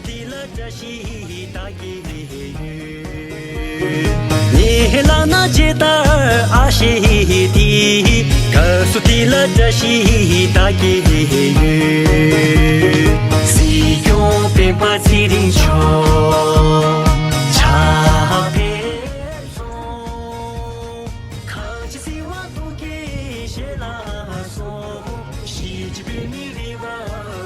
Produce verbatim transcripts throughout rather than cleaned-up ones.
དེ་ལ་བཀྲ་ཤིས་ད་གེ་ཡོད། ཉེ་ལ་ན་ཇི་ལྟར་ཨ་ཤེ་དེ། སྐབས་སུ་དེ་ལ་བཀྲ་ཤིས་ད་གེ་ཡོད། སྲིད་སྐྱོང་སྤེན་པ་ཚེ་རིང་མཆོག་ཕྱག་ཕེབས་སོང་། གངས་ཅན་སྲིད་དབང་ཐུགས་ཀྱི་ཞལ་ལ་སོགས། གཞིས་བྱེས་བོད་མིའི་རེ་བ་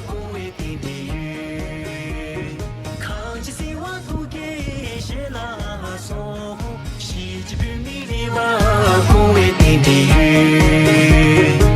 སྐོང་བའི་རྟེན་འབྲེལ་ཡོད། གངས་ཅན་སྲིད་དབང་ཐུགས་ཀྱི་ཞལ་ལ་སོགས། གཞིས་བྱེས་བོད་མིའི་རེ་བ་སྐོང་བའི་རྟེན་འབྲེལ་ཡོད།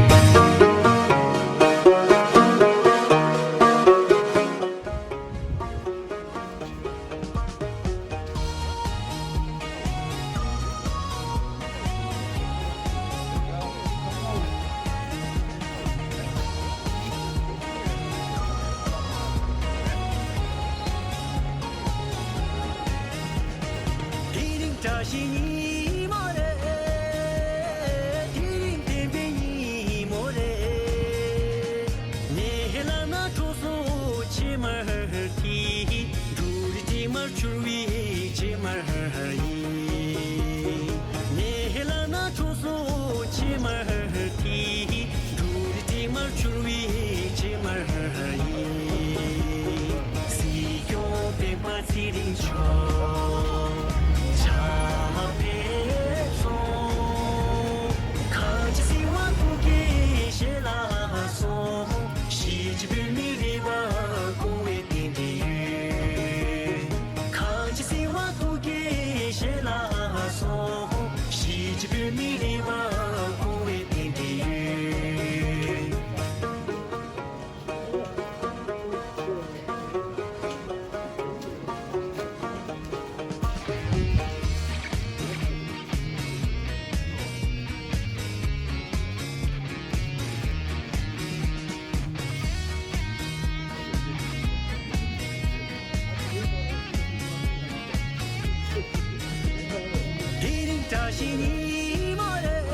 དེ་རིང་བཀྲ་ཤིས་ཉིན་མོ་རེད། དེ་རིང་བདེན་པའི་ཉིན་མོ་རེད། ཉེ་ལ་ན་གྲོ་སོ་ཕྱེ་མར་དེ། འབྲུ་རིགས་དྲི་མར་གྱུར་བའི་ཕྱེ་མར་ཡིན། ཉེ་ལ་ན་གྲོ་སོ་ཕྱེ་མར་དེ། འབྲུ་རིགས་དྲི་མར་གྱུར་བའི་ཕྱེ་མར་ཡིན། སྲིད་སྐྱོང་སྤེན་པ་ཚེ་རིང་མཆོག་ཕྱག་ཕེབས་སོང་། གངས་ཅན་སྲིད་དབང་ཐུགས་ཀྱི་ཞལ་ལ་སོགས། གཞིས་བྱེས་བོད་མིའི་རེ་བ་སྐོང་བའི་རྟེན་འབྲེལ་ཡོད། གངས་ཅན་སྲིད་དབང་ཐུགས་ཀྱི་ཞལ་ལ་སོགས། གཞིས་བྱེས་བོད་མིའི་རེ་བ་སྐོང་བའི་རྟེན་འབྲེལ་ཡོད། དེ་རིང་བཀྲ་ཤིས་ཉིན་མོ་རེད།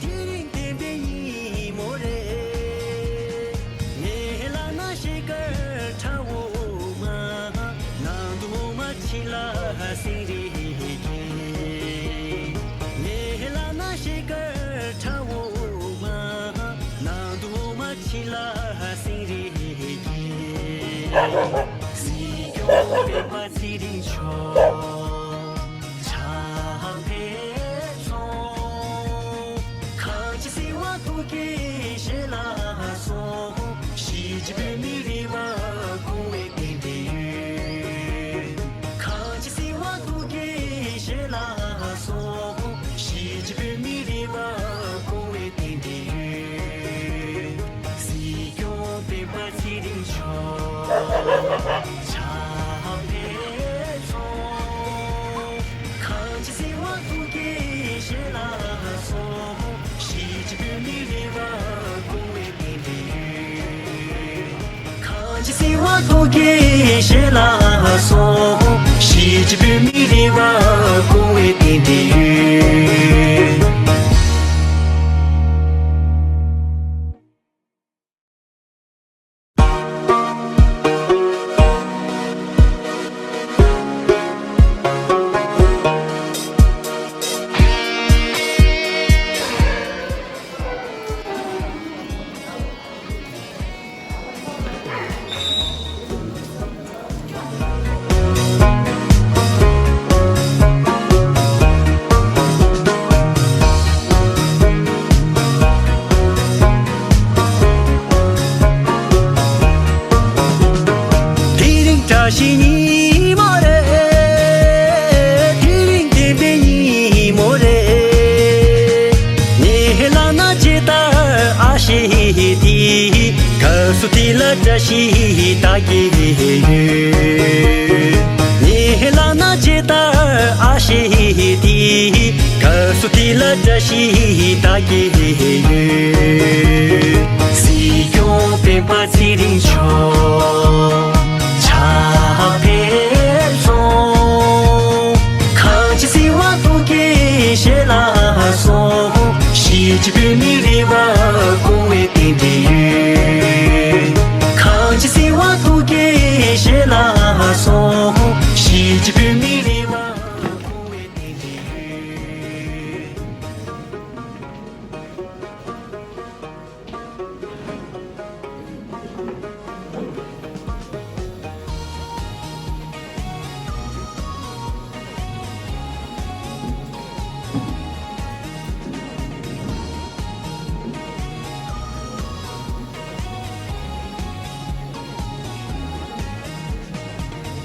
དེ་རིང་བདེན་པའི་ཉིན་མོ་རེད། ཉེ་ལ་ན་ཤེལ་དཀར་ཁྲ་འོ་མ། ནང་དུ་འོ་མ་ཕྱི་ལ་སེང་རེ་སྐྱེས། ཉེ་ལ་ན་ཤེལ་དཀར་ཁྲ་འོ་མ། ནང་དུ་འོ་མ་ཕྱི་ལ་སེང་རེ་སྐྱེས། སྲིད་སྐྱོང་སྤེན་པ་ཚེ་རིང་མཆོག་ཕྱག་ཕེབས་སོང་། གངས་ཅན་སྲིད་དབང་ཐུགས་ཀྱི་ཞལ་ལ་སོགས། གཞིས་བྱེས་བོད་མིའི་རེ་བ་སྐོང་བའི་རྟེན་འབྲེལ་ཡོད། གངས་ཅན་སྲིད་དབང་ཐུགས་ཀྱི་ཞལ་ལ་སོགས། གཞིས་བྱེས་བོད་མིའི་རེ་བ་སྐོང་བའི་རྟེན་འབྲེལ་ཡོད། སྲིད་སྐྱོང་སྤེན་པ་ཚེ་རིང་མཆོག་ཕྱག་ཕེབས་སོང་། གངས་ཅན་སྲིད་དབང་ཐུགས་ཀྱི་ཞལ་ལ་སོགས། གཞིས་བྱེས་བོད་མིའི་རེ་བ་སྐོང་བའི་རྟེན་འབྲེལ་ཡོད། གངས་ཅན་སྲིད་དབང་ཐུགས་ཀྱི་ཞལ་ལ་སོགས། གཞིས་བྱེས་བོད་མིའི་རེ་བ་སྐོང་བའི་རྟེན་འབྲེལ་ཡོད། དེ་རིང་བཀྲ་ཤིས་ཉིན་མོ་རེད། དེ་རིང་བདེན་པའི་ཉིན་མོ་རེད། ཉེ་ལ་ན་ཇི་ལྟར་ཨ་ཤེ་དེ། སྐབས་སུ་དེ་ལ་བཀྲ་ཤིས་ད་གེ་ཡོད། ཉེ་ལ་ན་ཇི་ལྟར་ཨ་ཤེ་དེ། སྐབས་སུ་དེ་ལ་བཀྲ་ཤིས་ད་གེ་ཡོད། སྲིད་སྐྱོང་སྤེན་པ་ཚེ་རིང་མཆོག་ཕྱག་ཕེབས་སོང་། གངས་ཅན་སྲིད་དབང་ཐུགས་ཀྱི་ཞལ་ལ་སོགས། གཞིས་བྱེས་བོད་མིའི་རེ་བ་སྐོང་བའི་རྟེན་འབྲེལ་ཡོད། གངས་ཅན་སྲིད་དབང་ཐུགས་ཀྱི་ ཞེས་ལ་སོགས་གཞིས་བྱེས་བོད་མིའི་རེ་བ།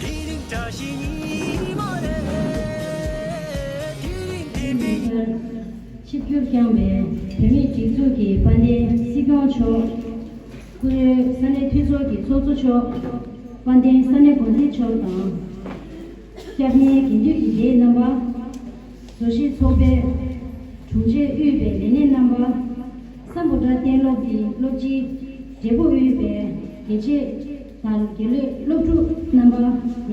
དེ་རིང་བཀྲ་ཤིས་ཉི་མ་རེད། དེ་རིང་དེ་མིན། ཆིབས་བསྒྱུར་བསྐྱངས་པའི་བོད་མིའི་སྒྲིག་འཛུགས་ཀྱི་དཔལ་ལྡན་སྲིད་སྐྱོང་མཆོག་བཀུར་འོས་ས་གནས་འཐུས་ཚོགས་ཀྱི་ཚོགས་གཙོ་མཆོག་དཔལ་ལྡན་ས་གནས་འགོ་འཛིན་མཆོག་དང་། སྐྱབས་གནས་དགེ་འདུན་གྱི་སྡེ་རྣམ་པ། བཟོ་གཞིས་ཚོགས་པའི་དྲུང་ཆེ་དབུས་པའི་ལས་སྣེ་རྣམ་པ། སམ་བྷོ་ཊ་གཏན་སློབ་ཀྱི་སློབ་སྤྱི། བགྲེས་པོ་དབུས་པའི་དགེ་ཆེ་དང་དགེ་ལས་སློབ་ཕྲུག་རྣམ་པ།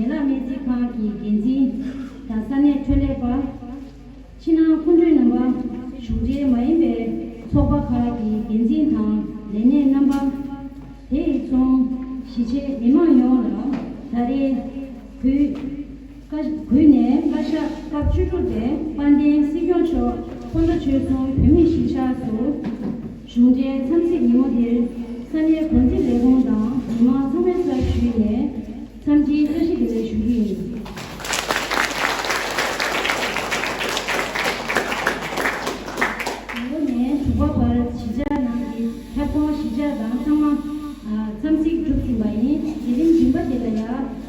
ཡན་ལག་སྨན་རྩིས་ཁང་གི་འགན་འཛིན་དང་ས་གནས་འཕྲོད་ལས་པ། ཕྱི་ནང་སྐུ་མགྲོན་རྣམ་པ། གཞུང་འབྲེལ་མ་ཡིན་པའི་ཚོགས་པ་ཁག་གི་འགན་འཛིན་དང་ལས་སྣེ་རྣམ་པ། དེ་ཡིས་མཚོན། གཞིས་བྱེས་མི་མང་ཡོངས་ལ་ད་རེས་གུས་བཀའ་གུས་ནས་བཀའ་ཤག་སྐབས་བཅུ་དྲུག་པའི་དཔལ་ལྡན་སྲིད་སྐྱོང་མཆོག་སྤོན་ཊ་ཆོལ་གསུམ་བོད་མིའི་གཞིས་ཆགས་སུ་གཞུང་འབྲེལ་འཚམས་གཟིགས་ཉིན་མོ་དེར་ས་གནས་འགོ་འཛིན་ལས་ཁུངས་དང་མི་མང་ཚང་མའི་ཚབ་ཞུས་ནས། འཚམས་འདྲིའི་བཀྲ་ཤིས་བདེ་ལེགས་ཞུ་རྒྱུ་ཡིན། ཉིན་མོ་ནས་དྲུག་པ་བར་གཞིས་ཆགས་ནང་གི་ཁྱབ་ཁོངས་གཞིས་ཆགས་དང་ཚང་མ་འཚམས་གཟིགས་གྲུབ་ཟིན་པ་ཡིན། དེ་རིང་རིམ་པ་དེ་ལ་ཡང་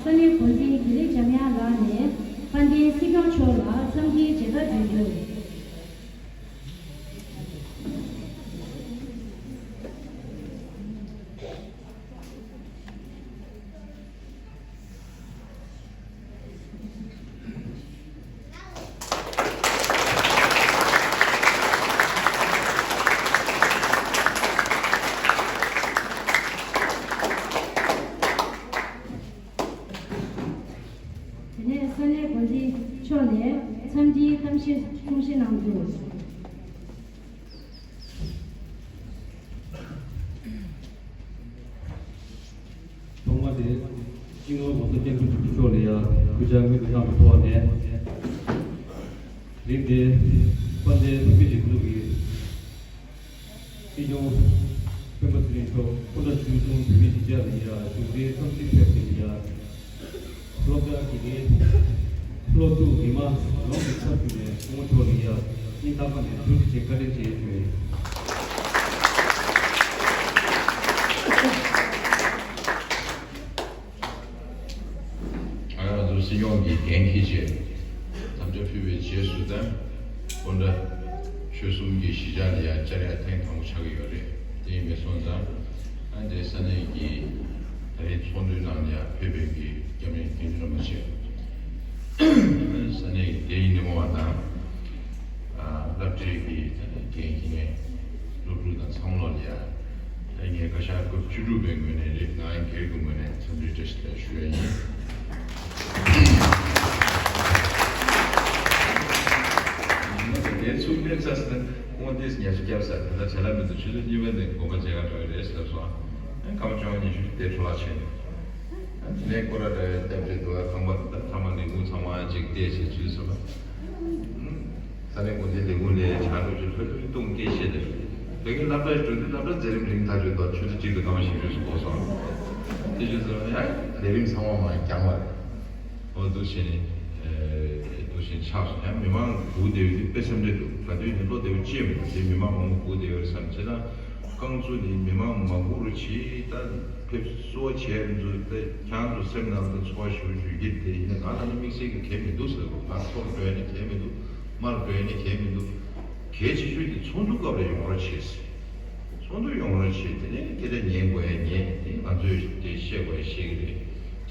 ས་གནས་འགོ་འཛིན་དགེ་ལེགས་འཇམ་དབྱངས་ལགས་ནས་དཔལ་ལྡན་སྲིད་སྐྱོང་མཆོག་ལ་འཚམས་འདྲིའི་མཇལ་ཁ་སྒྲོན་རྒྱུ། དེ་ནས་ས་གནས་འགོ་འཛིན་མཆོག་ནས་འཚམས་འདྲིའི་གཏམ་བཤད་གསུང་བཤད་གནང་རྒྱུ། ཐོག་མ་དེ། སྤྱི་ནོར་༸གོང་ས་༸སྐྱབས་མགོན་ཆེན་པོ་མཆོག་ལ་ཡང་གུས་ཕྱག་སྔོན་དུ་བཏང་བའི་ཐོག་ནས། རིང་དེ་དཔལ་ལྡན་བོད་མིའི་སྒྲིག་འཛུགས་ཀྱི་སྲིད་སྐྱོང་སྤེན་པ་ཚེ་རིང་མཆོག་སྤོན་ཊ་ཆོལ་གསུམ་བོད་མིའི་གཞིས་ཆགས་ལ་ཡང་གཞུང་འབྲེལ་འཚམས་གཟིགས་ཕེབས་པ་དེ་ལ་ཡང་། སློབ་གྲྭ་དགེ་རྒན། སློབ་ཕྲུག་མི་མང་ཡོངས་ཀྱི་ཚབ་ཞུས་ནས་སྐུ་ངོ་མཆོག་ལ་ཡང་སྙིང་ཐག་པ་ནས་ཐུགས་རྗེ་ཆེ་བཀའ་དྲིན་ཆེ་ཞུ་ཡིན། ང་རང་ཚོ་སྲིད་སྐྱོང་གི་འགན་འཁྱེར་རྗེས་དམ་བཅའ་ཕུལ་བའི་རྗེས་སུ་ད་སྤོན་ཊ་ཆོལ་གསུམ་གྱི་གཞིས་ཆགས་ལ་ཡང་བཅར་ཡ་ཐེངས་དང་པོ་ཆགས་ཀྱི་ཡོད་རེད། དེ་ཡིན་པའི་སོང་ཙང་ཨ་འདྲའི་ས་གནས་ཀྱི་ད་རེས་ཚོགས་འདུའི་ནང་ལ་ཡང་ཕེབས་པའི་གི་སྐྱབས་མགོན་དགེ་འདུན་རིན་པོ་ཆེ། ས་གནས་ཀྱི་དེ་ཡིན་ནི་མོ་བ་དང་། སློབ་གྲྭའི་གི་འགན་འཁྱེར་མཁན་སློབ་ཕྲུག་དང་ཚང་མ་ལ་ཡ། ངས་བཀའ་ཤག་སྐབས་བཅུ་དྲུག་པའི་ངོས་ནས་རེད། ང་སྒེར་གྱི་ངོས་ནས་འཚམས་འདྲི་བཀྲ་ཤིས་བདེ་ལེགས་ཞུ་ཡ་ཡིན། ངས་ཚུགས་ལེན་ཚར་ཟིན་ན་ཁོང་ཏོག་ཙམ་ཉར་ཚགས་བརྒྱབ་ཚར། ད་ལྟ་བྱ་ལ་མི་འདུག་ཆུ་ཚོད་གཉིས་པ་ནས་དགོངས་པ་མཇལ་ཁ་འགྲོ་གི་རེད་ཟེར་སོང་། སྐར་མ་བཅོ་ལྔ་ཉི་ཤུ་དེ་འཕྲོ་བརླག་ཕྱིན། དེ་ནས་སྐོར་ར་འདྲ་བའི་སྐྱབས་བཅོལ་དུ་བ་ཁང་པ་དང་ཐ་མག་ལས་ཁུངས་ཚང་མ་གཅིག་བལྟས་བྱས་ཚུལ་སོང་། ས་གནས་འགོ་འཛིན་ལས་ཁུངས་ལས་བྱ་སྒྲུབ་ཀྱི་ལྷོད་ལྷོད་གཏོང་སྐད་བཤད་དེ། བོད་ཀྱི་སློབ་གྲྭ་འགྲོ་དུས་སློབ་གྲྭ་མཛད་རིམ་རིང་ཐག་ཆོད་དོ། ཆུ་ཚོད་གཅིག་དང་སྐར་མ་བཞི་བཅུ་སུ་འགོར་སོང་། དེ་ཆུ་ཚོད་ཡང་ལས་རིམ་ཚང་མ་མ་འགྱངས་བ་རེད། འོ་འདུག་བྱས་ནས་འདུག་བྱས་ནས་ཆགས་སོང་། ཡང་མི་མང་སྒུག་བསྡད་ཡོད་དུས་དཔེ་སེམས་ཁྲལ་འདུག་ག་དུས་ནས་བློ་བདེ་བོ་ཅི་ཡང་མི་འདུག་དེ་མི་མང་མང་པོ་སྒུག་བསྡད་ཡོད་རེད་བསམ་བྱས་ན། རྐང་བཙུགས་ནས་མི་མང་མ་སྒུག་རོགས་གྱིས། ད་ཕེབས་བསུ་བྱས་འདུག་ད་ཁྱེད་རང་ཚོ་སེམས་ནང་དུ་ཚོར་བ་ཞེ་པོ་ཅིག་ཡོད་ཀྱི་རེད། དེ་ཡིན་ན་ང་ལ་ནི་དམིགས་བསལ་གྱི་གལ་མི་འདུག་ཟེར་བ། ང་ཚོར་འགྲོ་ཡ་ནི་གལ་མི་འདུག་མར་འགྲོ་ཡ་ནི་གལ་མི་འདུག་གལ་ཆེ་ཤོས་དེ་ཚོགས་འདུ་སྐབས་ལ་ཡོང་རོགས་བྱེད་ཟེར། ཚོགས་འདུ་ཡོང་རོགས་བྱེད། དེ་ནས་སྐད་ཆ་ཉན་དགོས་ཡ་ཉན། དེ་ང་ཚོས་དེ་བཤད་དགོས་ཡ་བཤད་ཀྱི་རེད།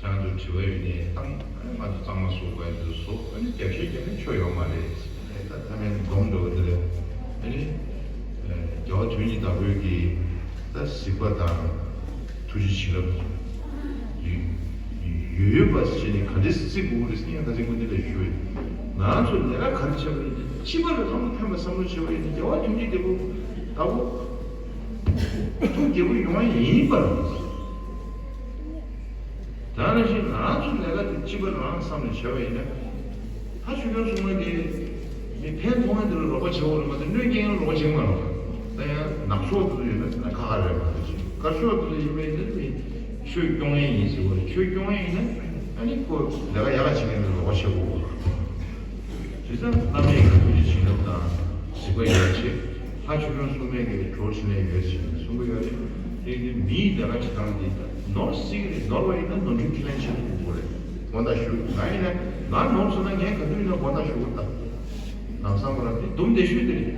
ཁྱེད་རང་ཚོ་དྲི་བ་ཡོད་ནའི་བཏང་། ང་ཚོ་གཙང་མ་བཟོ་དགོས་ཡ་དེ་བཟོ། ཨ་ནི་རྒྱབ་བཤད་རྒྱབ་ན་ཆོ་ཡོད་མ་རེད། ད་ཐ་མའི་སྒོམ་འགྲོ་བ་དེ་རེད། ཨ་ནི། རྒྱལ་བ་དོན་གཉིས་བདག་པོའི་གི་ད་གཟིགས་པ་དང་ཐུགས་རྗེ་བྱིན་རླབས་ཡོད་ཡོད་པ་ཞིག་ནི་ག་འདྲས་བརྩི་དགོས་རེད་ཟེར་ན། ད་ཅིག་ཀུན་འདི་ལས་ཞུ་བས། ང་ཚོ་ལས་ཀ་ག་རེ་བྱས་པ་རེད། སྤྱི་པ་ལ་བསམ་བློ་ཕན་པ་བསམ་བློ་བྱས་པ་ཡིན་ན་རྒྱལ་བ་དོན་གཉིས་བདེ་པོ་བདག་པོ་ཐུགས་དགྱེས་པོ་ཡོང་བ་ཡིན་པར། ད་ནང་བཞིན་ང་རང་ཚོ་ལས་ཀ་དེ་གཅིག་པ་རང་བསམ་ནས་བྱས་པ་ཡིན་ན། ད་ཆོས་སྐྱོང་སྲུང་མ་དེ་མི་ཕན་ཐོགས་མཁན་དེ་ལ་རོགས་པ་བྱེད་དགོས་རེད་མ་གཏོགས་གནོད་སྐྱེལ་མཁན་ལ་རོགས་པ་བྱེད་ཀྱི་མ་རེད། ད་ཡང་ནག་ཕྱོགས་དེ་ཚོ་ཡོད་ན་ད་ཁ་ཁ་རེད་མ་གཏོགས་ཅིག་དཀར་ཕྱོགས་དེ་ཚོ་ཡིན་པ་ཡིན་ན་མི་ཆོས་སྐྱོང་མཁན་ཡིན་ཟེར་བ་རེད། ཆོས་སྐྱོང་མཁན་ཡིན་ན་ཨ་ནི་ཁོ་ལས་ཀ་ཡག་ག་བྱེད་མཁན་དེ་ལ་རོགས་པ་བྱེད་དགོས་རེད། དེ་ཙམ་བླ་མས་ཀྱི་ཐུགས་རྗེ་བྱིན་རླབས་དང་གཟིགས་པ་ཡོད་ཅེས། ལྷ་ཆོས་སྐྱོང་སྲུང་མས་ཀྱི་གྲོགས་ཕྲིན་ལས་ཡོད་ཅེས་གསུང་གི་ཡོད་རེད། དེ་ནི་མིའི་ལས་ཀ་བྱེད་སྟངས་འདི་ནོར་སྲིད་ཀྱི་རེད། ནོར་བ་ཡིན་ན་ནོར་འཁྲུལ་ཁས་ལེན་བྱེད་དགོས་རེད། དགོངས་དག་ཞུ། ང་ཡིན་ན་ང་ནོར་སོང་ན་ངས་ག་དུས་ཡིན་ན་དགོངས་དག་ཞུ་དགོས་ད། ནང་སང་བར་དེ་དུམ་བདེ་ཤོས་དེ་རེད།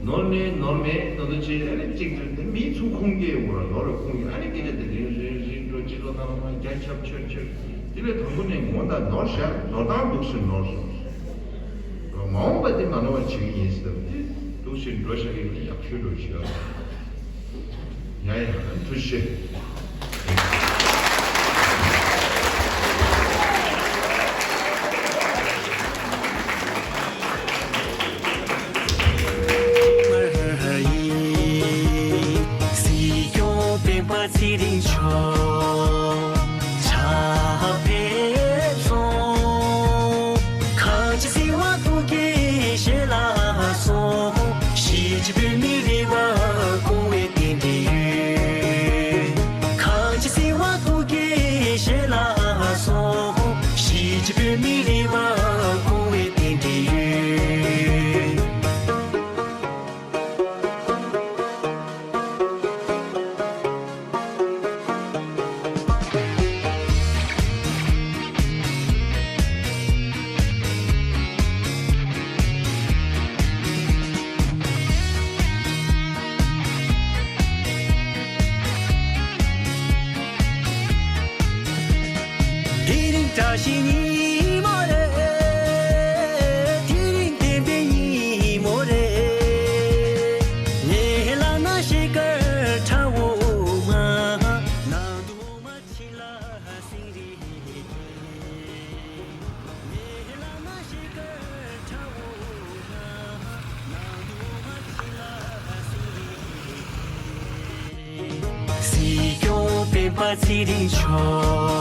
ནོར་ནས་ནོར་མེད་ནོར་དུ་ཆེ་ཨ་ནི་གཅིག་དུས་དེ་མིའི་ཚུར་ཁུངས་སྐྱེལ་དགོས་ར། ནོར་བའི་ཁུངས་སྐྱེལ་ཨ་ནི་སྐད་ཆ་དེ་རིང་རིང་རིང་འགྲོ་སྤྱི་ཚོགས་ནང་ལ་མ་རྒྱ་ཁྱབ་ཆེར་ཆེར། དེ་ལས་དང་པོ་ནས་དགོངས་དག་ནོར་བཞག་ནོར་སྟངས་འདུག་ཟེར་ནོར་སོང་། མ་འོངས་པ་དེ་མ་ནོར་བ་བྱེད་ཀྱི་ཡིན་ཟེར་བ་དེ་འདུག་ཟེར་འགྲོ་བཞག་གི་ཡག་ཤོས་འགྲོ་བཞག་ཡ་ཡ་ཐུགས་རྗེ་ཆེ། སྲིད་སྐྱོང་སྤེན་པ་ཚེ་རིང་མཆོག་ཕྱག་ཕེབས་སོང་། གངས་ཅན་སྲིད་དབང་ཐུགས་བསྐྱེད་བཞེས་ལ་སོང་། གཞིས་བྱེས་བོད་མིའི་རེ་བ་སྐོང་བའི་རྟེན་འབྲེལ་ཡོད། གངས་ཅན་སྲིད་དབང་ཐུགས་བསྐྱེད་བཞེས་ལ་སོང་། གཞིས་བྱེས་བོད་མིའི་རེ་བ་སྐོང་བའི་རྟེན་འབྲེལ་ཡོད། དེ་རིང་བཀྲ་ཤིས་ཉིན་མོ་རེད། དེ་རིང་བདེན་པའི་ཉིན་མོ་རེད། ངའི་ལག་ན་ཤེལ་དཀར་ཁྲ་བོ་མ། ནང་དུ་འོ་མ་ཕྱིན་ལ་སེང་རེ་སྐྱེས། ངའི་ལག་ན་ཤེལ་དཀར་ཁྲ་བོ་མ། ནང་དུ་འོ་མ་ཕྱིན་ལ་སེང་རེ་སྐྱེས། སྲིད་སྐྱོང་སྤེན་པ་ཚེ་རིང་མཆོག་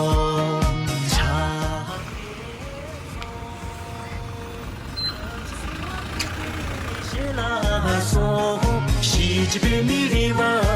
ཕྱག་ཕེབས་སོང་། གཞིས་བྱེས་བོད་མིའི་རེ་བ།